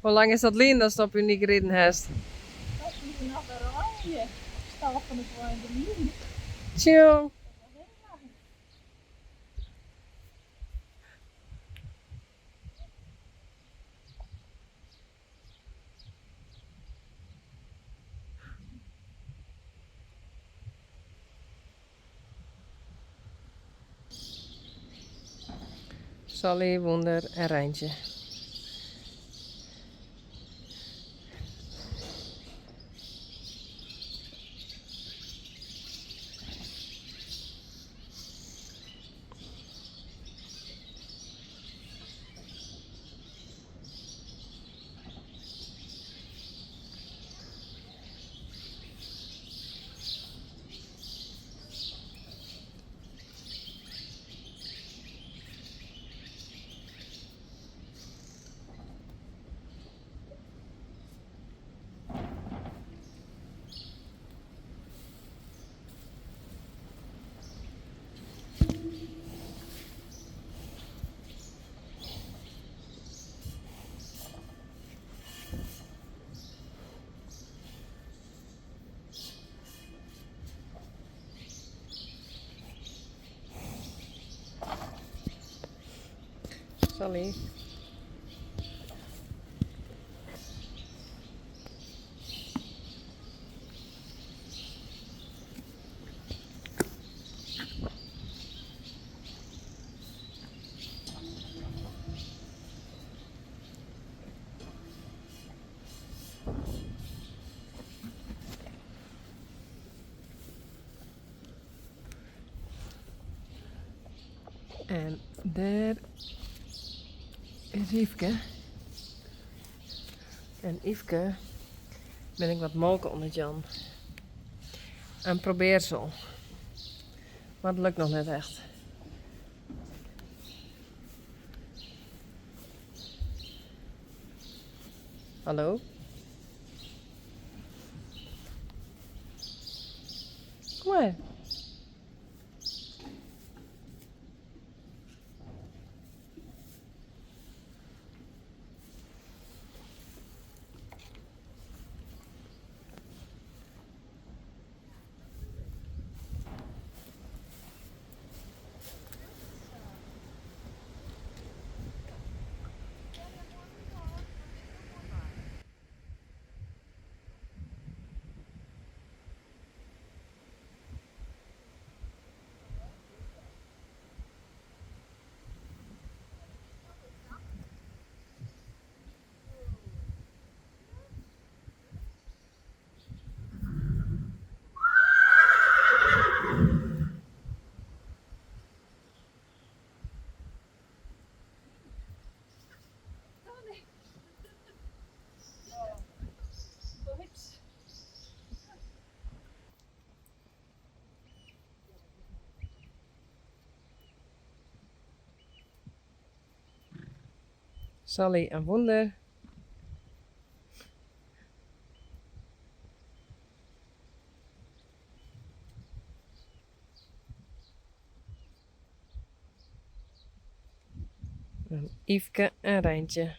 Hoe lang is dat lyn datst op Uniek riden hast? Dat wie noch de oranje stal fan de tweintich lyn. Tsjong. Sally, Wûnder en Reintje. Sally. En dêr is Yfke. En Yfke bin ik wat molke oan it jaan. In probearsel. Mar it lukt noch net echt. Hallo? Kom mar. Sally en Wûnder. En Yfke en Reintje.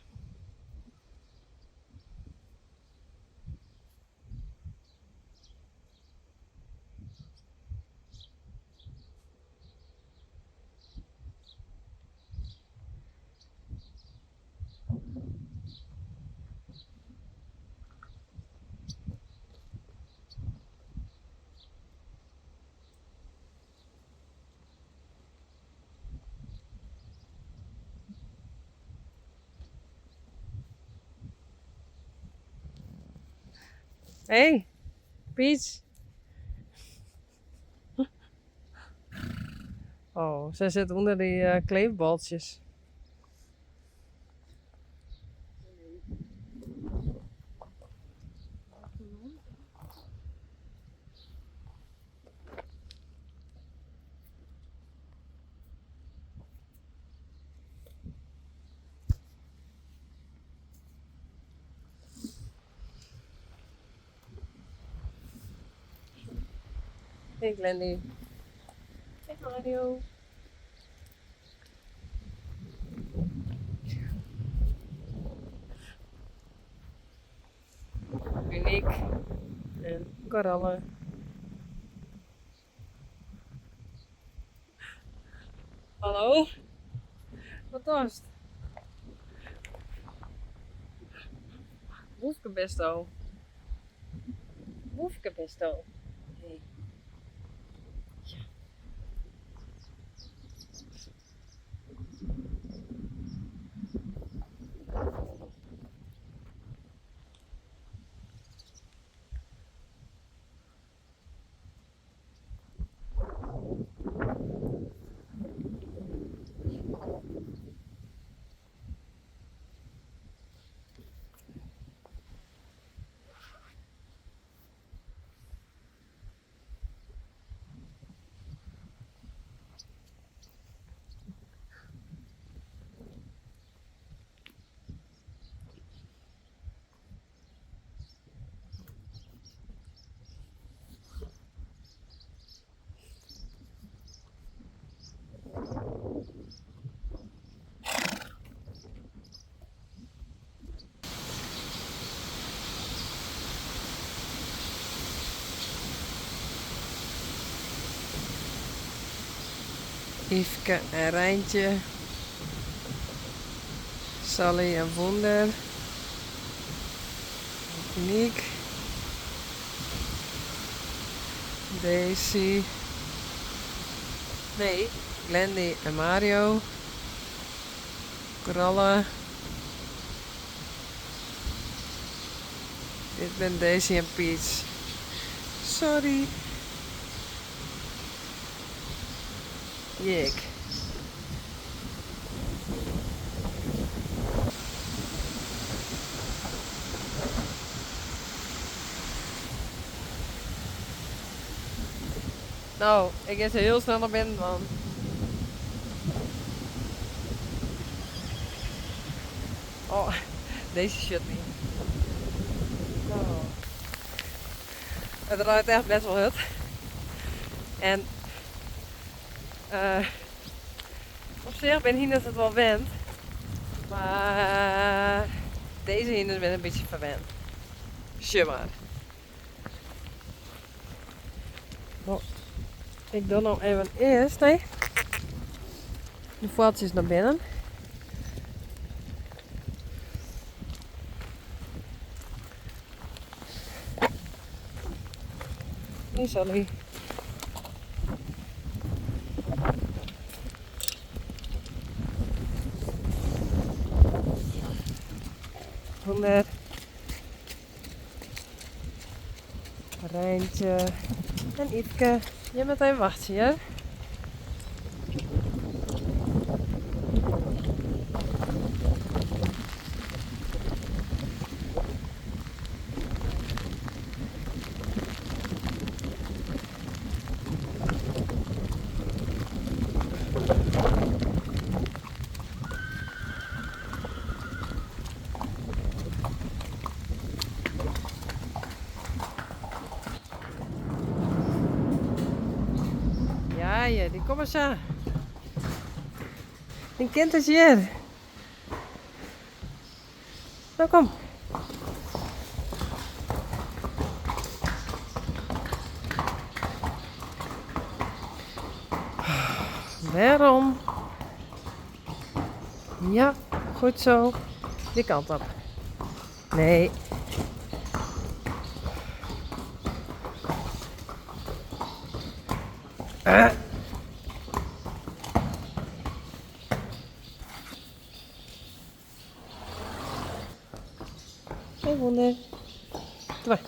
Hey, Piet. Oh, sy sit ûnder dy kleefbaltsjes. Hey Glendy. Hey Mario. Uniek en Koralle. Hallo? Wat dochst? Boefke bisto. Boefke bisto. Hey. Ja. Yfke en Reintje. Sally en Wûnder. Uniek. Daisy. Nee, Glendy en Mario. Koralle. Dit binne Daisy en Peach. Sorry. Jik. No, ik gean se hiel snel nei binnen dwaan. Oh, dizze sjocht my. No. It reint echt best wol hurd. En op sich binne hynders it wol wend, mar dizze hynders binne in bytsje ferwend. Sjoch mar. No, ik doch no even earst hè, de foartsjes nei binnen. Hey Sally. Hûndert. Reintje en Yfke. Jim moatte even wachtsje hear. Ja, ja, dy komme sa. Dyn kind is hjir. No kom. Wêrom? Ja, goed zo. Die kant op. Nee. Hey Wûnder. Doe mar.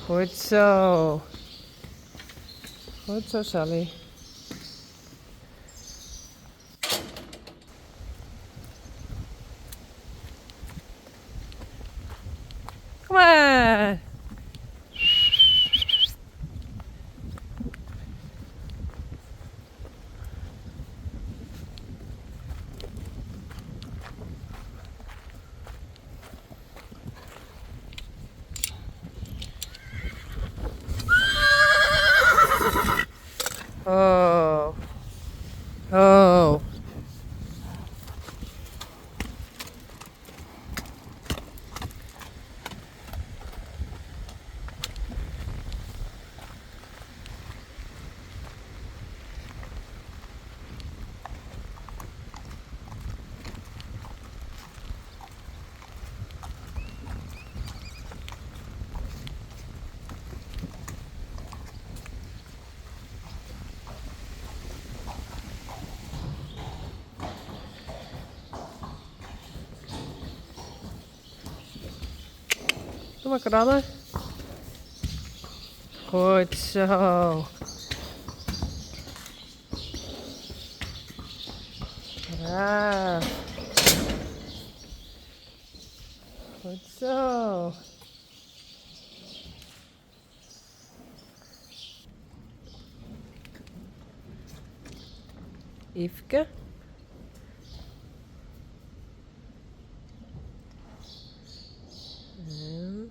Goed zo. Goed zo, Sally. Kom mar! Oh. Doe mar krabbe. Goed zo. Braaf. Goed zo. Yfke. En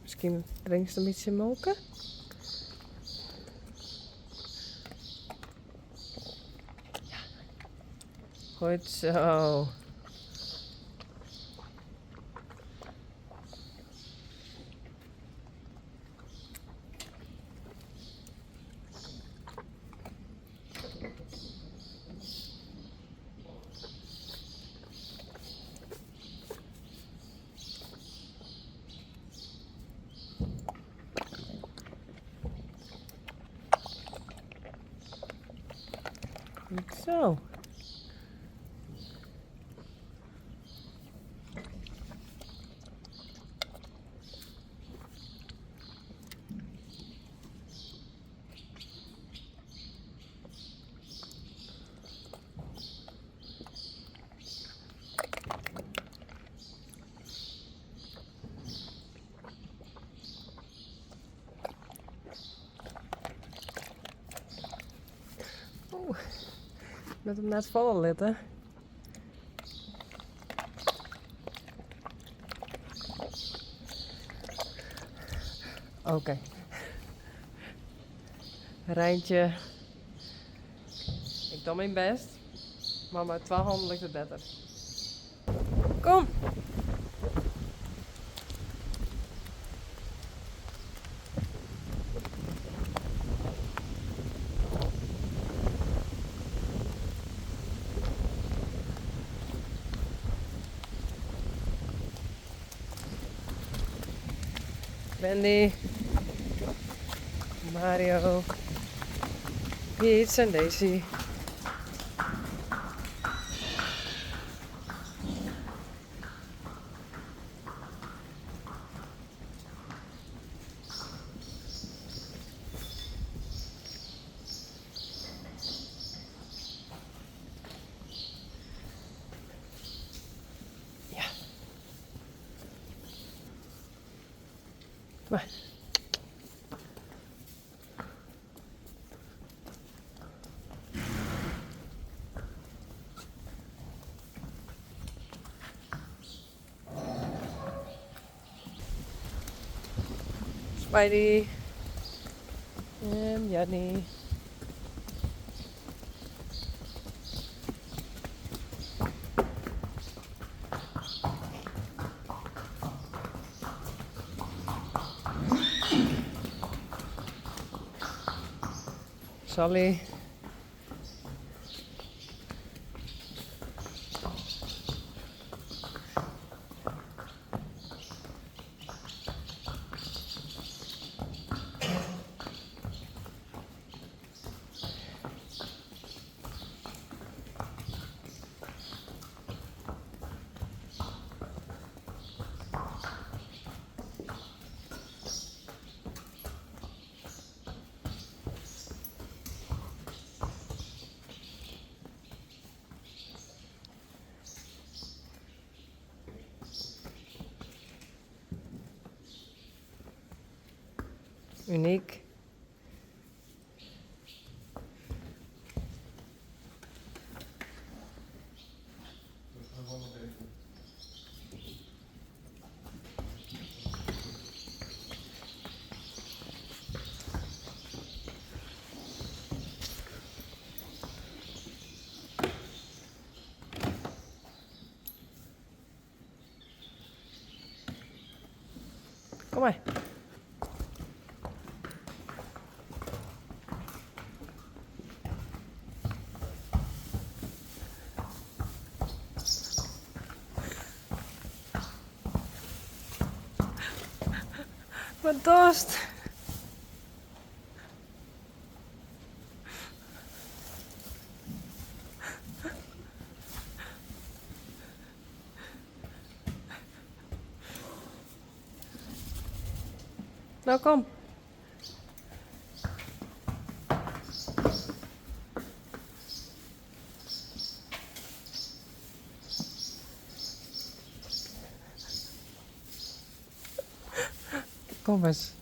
miskien drinkst in bytsje molke? Ja. Goed zo. Goed zo. Oeh, met him net falle litte. Oké. Reintje. Ik doe mijn best. Maar met twa hannen lukt it better. Kom! Wendy, Mario, Piet en Daisy. Ja. Kom maar. Spidey en Jannie. Sally. Uniek. Kom maar. Wat dorst. No kom. Kom ris.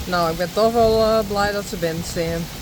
No, ik bin toch wol blij dat se binnen stean.